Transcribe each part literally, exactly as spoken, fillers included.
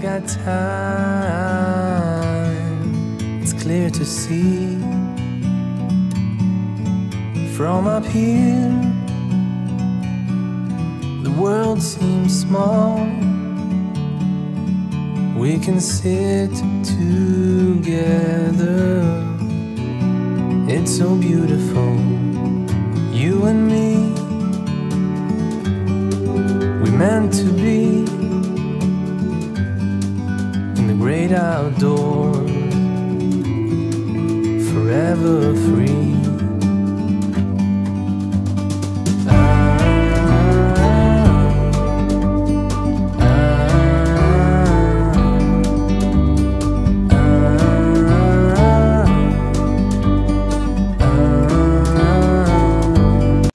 Got time, it's clear to see. From up here, the world seems small. We can sit together. It's so beautiful, you and me. We meant to be in the great outdoors, forever free.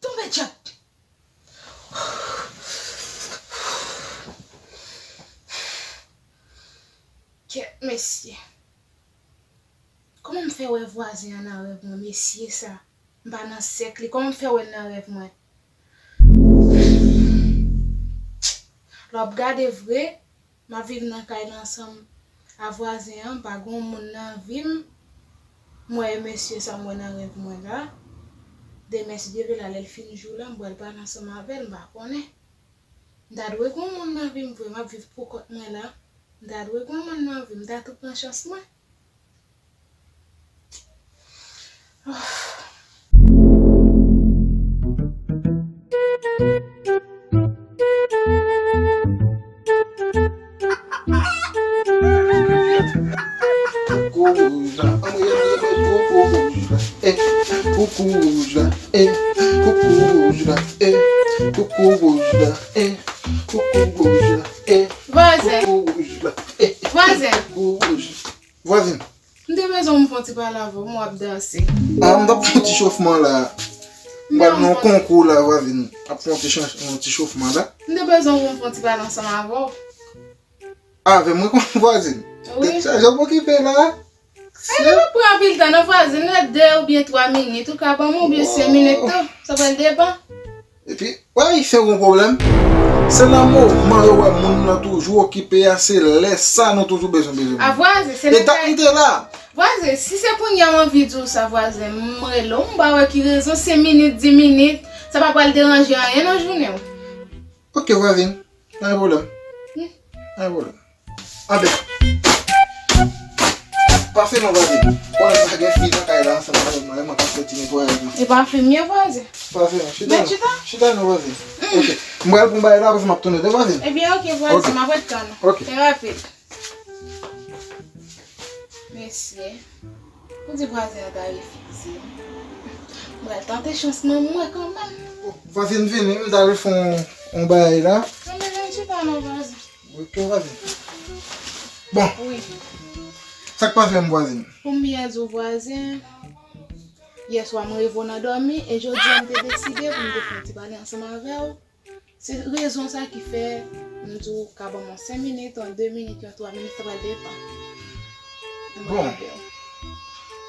Tonbe tchak. Kèt, mesye. Kòman m fè wè vwazen an nan rèv mwen, mesye sa? M pa nan sèk li. Kòman m fè wè l nan rèv mwen? Lè w ap gade vre, m ap viv nan kay la ansanm a vwazen an, m pa gen yon moun nan vi m. M wè mesye sa m wè nan rèv mwen la. Demen, si Dye vle, la, lè l fin jou la, m pral pale ansanm avè l, m pa konnen. M ta dwe gen yon moun nan vi m vre, m ap viv pou kont mwen la. M ta dwe gen yon moun nan vi m, m ta tou pran chans mwen. Koko wouj la, anmwey, anmwey, anmwey, koko wouj la, eh, koko wouj la, eh, koko wouj la, eh, koko wouj la, eh, koko wouj la, eh, Vwazen, koko wouj la, eh, vwazen, koko wouj. Vwazin. M te bezwen pou m fè yon ti pale avè w, m wè w ap danse. Ah, m t ap fè yon ti chofman la. M pral nan yon konkou la, vwazin. Ap fè yon ti chan-, yon ti chofman la. M te bezwen pou m fè yon ti pale ansanm avè w. Avè mwen kon vwazin? Wi. Tèt chaje, w okipe la. Ay, nou pa pran anpil tan non, vwazin, nou de oubyen twa minit, ou ka ban mwen oubyen senk minit tou. Sa pral depann. Epi, wè, Ayisyen gon pwoblèm. Se nan moman yo wè moun nan toujou okipe a, se lè sa nou toujou bezwen, bezwen moun. A vwazin, se nan kay. E dat li te la. Vwazin, si se kounye a m anvi di w sa, vwazin, m rele w, m pa wè ki rezon, senk minit, dis minit, sa pa pral deranje anyen nan jounen w. Ok, vwazin. Pa gen pwoblèm. Hmm. Pa gen pwoblèm. Anben. Pase non, vwazin. Konnen pa gen fi nan kay la ansanm avè m, mwen menm k ap fè ti netwayaj lan. E pa fimye, vwazin. Pase non. Chita non. Chita non, vwazin. Hmm. Ok. M pral pran bagay la, apre sa m ap tounen, tande, vwazin? Ebyen, ok, vwazin, m ap ret tann ou. Ok. Trè rapid. Mesye. Ou di vwazen an ta refize m. M pral tante chans nan mwen kanmenm. Vwazin vini, m t al fè yon, yon bagay la. Non, men vin chita non, vwazin. Ok, vwazin. Bon. Wi. Sa k pase menm, vwazin? Pou m byen di w, vwazin, yè swa m reve w nan dòmi, e jodi a m te deside pou m te fè yon ti pale ansanm avè w. Se rezon sa ki fè m di w ka ban m yon senk minit, yon de minit, yon twa minit, sa pral depann. Bon,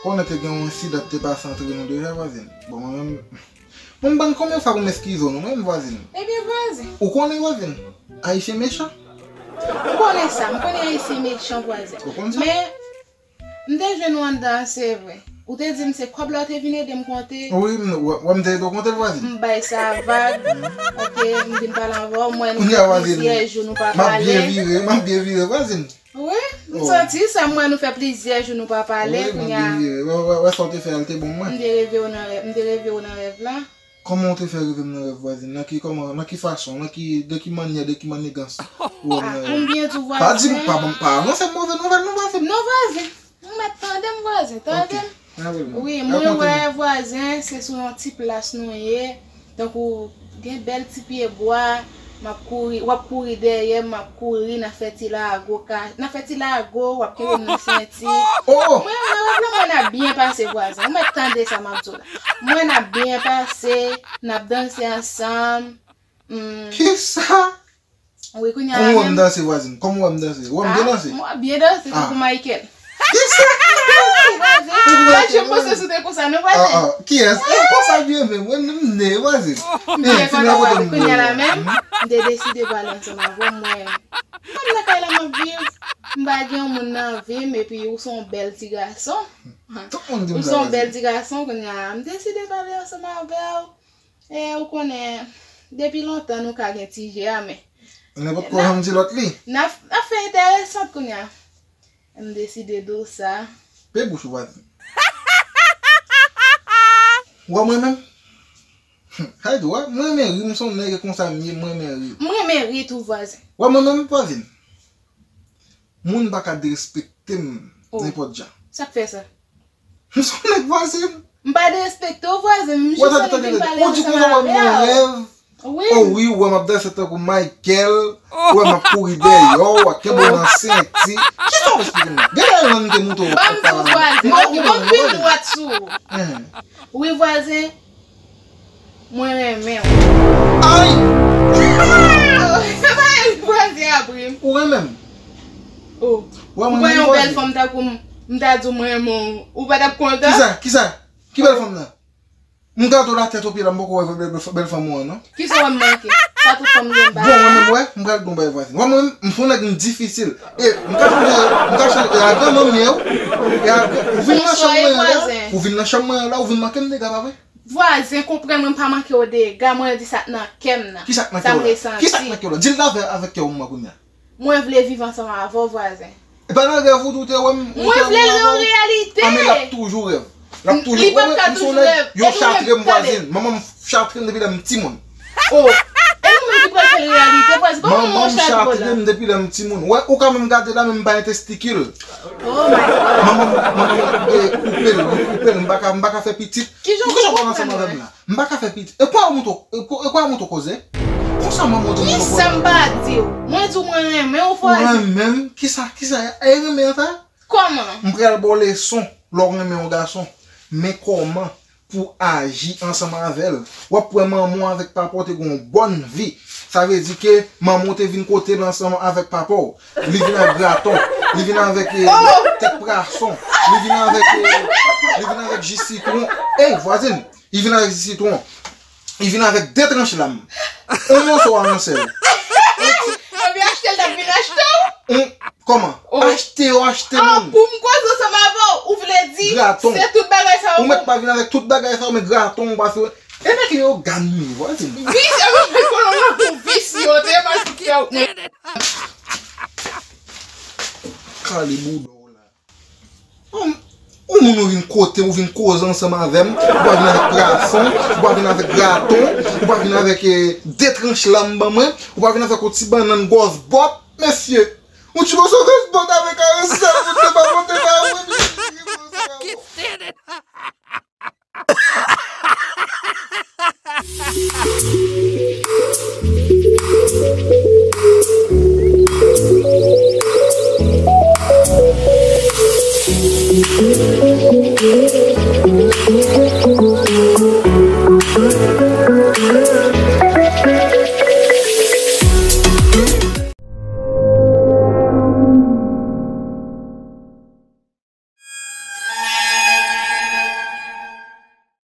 konnen te gen yon ensidan k te pase antre nou deja, vwazin. Bon, mwen menm, mwen m bann konbyen fwa pou m eskize w non, mwen menm, vwazin. Ebyen, vwazin. Ou konnen, vwazin, Ayisyen mechan. M konnen sa, m konnen Ayisyen mechan, vwazin. Ou konn sa? Men, M te jwenn ou anndan an, se vre. Ou te di m se kòb la ou te vin ede m konte. Wi, m, wè, wè m te ede w konte l, vwazin. M bay sa vag. Ok, m vin pale avè w. M wè nou fè plizyè jou nou pa pale. Kounye a, vwazin, m ap byen vire, m ap byen vire, vwazin. Wi, m santi sa, m wè nou fè plizyè jou nou pa pale. Wi, m ap byen vire. Wè, wè, wè sa w te fè a, l te bon mwen. M te reve w nan rèv, m te reve w nan rèv la. Kòman w te fè reve m nan rèv, vwazin? Nan ki, kòman, nan ki fason, nan ki, de ki mannyè, de ki mannigans ou wè m nan rèv? Ah, m byen di w, vwazin. Pa di m, pa ban m, pa anonse m move nouvèl non, vwazin. Non, vwazin. Ou mèt tande m, vwazin, tande m. Ok, pa gen pwoblèm. Wi, mwen wè, vwazin, se sou yon ti plas nou ye. Tankou gen bèl ti pye bwa. M ap kouri, w ap kouri dèyè m, m ap kouri, n a fè ti lago, ka, n a fè ti lago, w ap kenbe m nan senti. Oh! Mwen, mwen, mwen, mwen, n ap byen pase, vwazin. Ou mèt tande sa m ap di w la. Mwen, n ap byen pase, n ap danse ansanm. Hmm. Kisa? Wi, kounye a la menm. Kòman w wè m danse, vwazin? Kòman w wè m danse? Ou wè m byen danse? Ah, mwen byen danse, tankou Michael. Kisa? Mwen janm panse sou te konsa, non, vwazin? Ah, ah. Kiyès? Konsa byen menm. Mwen, m ne, vwazin. M byen kontan, vwazin. Kounye a la menm, m te deside pale ansanm avè w, mwen. Mwen nan kay la, m ap viv. M pa gen yon moun nan vi m, epi ou se yon bèl ti gason. Tout moun di m Ou se sa, yon bèl Vwazin. Ti gason, kounye a, m deside pale ansanm avè w. E ou konnen, depi lontan nou ka gen ti je a, men Nenpòt kò, jan m di lòt li. N ap, n ap fè enteresan kounye a. M deside di w sa. Pe bouch ou, Vwazin. Ou wè mwen menm? Hay di w, mwen renmen ri, m se yon nèg e konsa m ye, mwen renmen ri. M renmen ri tou, Vwazin. Ou wè mwen menm, Vwazin? Moun pa ka derespekte m Oh. Nenpòt jan. Sa k fè sa? M se yon nèg, Vwazin. M pa derespekte w, Vwazin. M Ou jis tande, annik tande, vin tande. Pale Ou di ansanm konsa, ou wè m avè nan w. Rèv. Wi. Oh wi, ou wè m ap danse tankou Michael. Ou wè m ap kouri dèyè w, ak kenbe w nan senti. Kisa w esplike m? Gade lann ke moute w Ban m ap di w, pale. Vwazin. M pa Ok, ban m konprann, vin Vwazin. Dwat sou ou. Hmm. Wi, Vwazin. Mwen renmen w. Ay! Vwazin apre m. Ou renmen m? Oh. Ou wè Ou mwen wè menm, yon bèl Vwazin? Fanm tankou m, m ta di w mwen renmen w. Ou pa t ap kontan? Kisa? Kisa? Ki bèl fanm nan? M gade w latèt o pye la, m poko wè bèl, bèl, bèl fanm ou an, non. Kisa w wè m manke? Sa tout fanm gen m pa Bon, mwen menm, wè, m pral di w yon bagay, Vwazin. Wè mwen menm, m se yon nèg m difisil. E, m ka chanje, m ka chanje, e a granmanmi w, e a gran, ou vin nan Bonswa, chanm e mwen an la, Vwazin. Ou vin nan chanm mwen an la, ou vin manke m dega, pa vre? Vwazin, konprann mwen, m pa manke w dega, mwen di sa k nan kè m nan. Kisa k nan Sa kè m w la? Kisa k resanti. Nan kè w la? Di l avè, avèk kè w mwen kounye a. Mwen vle viv ansanm avè w, Vwazin. E pa nan rèv ou tou te wè m, ou Mwen te vle l wè m yon avè w? Reyalite. A, men l ap toujou rèv. L ap toujou Li p ap ka toujou rèv. Yo chatre m, Vwazin. Manman m chatre m depi lè m timoun. Oh. E nou menm ki pral fè l reyalite, Vwazin. Kòman Manman m chatre la? Manman m chatre m depi lè m timoun. Wè, ou ka menm gade la, men m pa gen testikil. Oh my God. Manman m, manman m, e, koupe l, li koupe l, m pa ka, m pa ka fè pitit. Kijan w konprann ansanm avè m la? M pa ka fè pitit. E kwa ou monte, e kwa, e kwa ou monte koze? Konsa manman w di monte koze. Kisa m pa di w? Mwen di w mwen renmen w, Vwazin. Ou renmen m? Kisa, kisa? E renmen an sa? Kòman? M pral ba w leson lè w renmen yon gason. Men kòman pou aji ansanm avè l. W ap wè manman w avèk papa w te gen yon bòn vi. Sa vle di ke manman w te vin kote l ansanm avèk papa w. Li vin ak graton. Li vin avèk, e, tèt prason. Li vin avèk, e, li vin avèk ji sitwon. Ey, vwazin! Li vin avèk ji sitwon. Li vin avèk de tranch lam. On moso a yon sèl. Ebyen, achte l, l ap vin achte w. On, kòman? Oh. Achte yo, achte Ah, moun. Pou m koze ansanm avè w, ou vle di Graton. Se tout bagay sa yo Ou mèt pou pa vin avèk tout bagay sa yo, men graton ou pa fè. E pa ke yo gad nou, vwazin. Vis, e vis kolon nan pou vis yo, te pa fè w. Kale bouda w la. Yon, yon moun ou vin kote, ou vin koze ansanm avè m, ou pa vin avèk prason, ou pa vin avèk graton, ou pa vin avèk, eh, de tranch lam ban mwen, ou pa vin avèk yon ti bannann gwòs bòt, mesye. Yon ti moso gwòs bòt avèk yon sèl bout de pa pote ba mwen, mesye.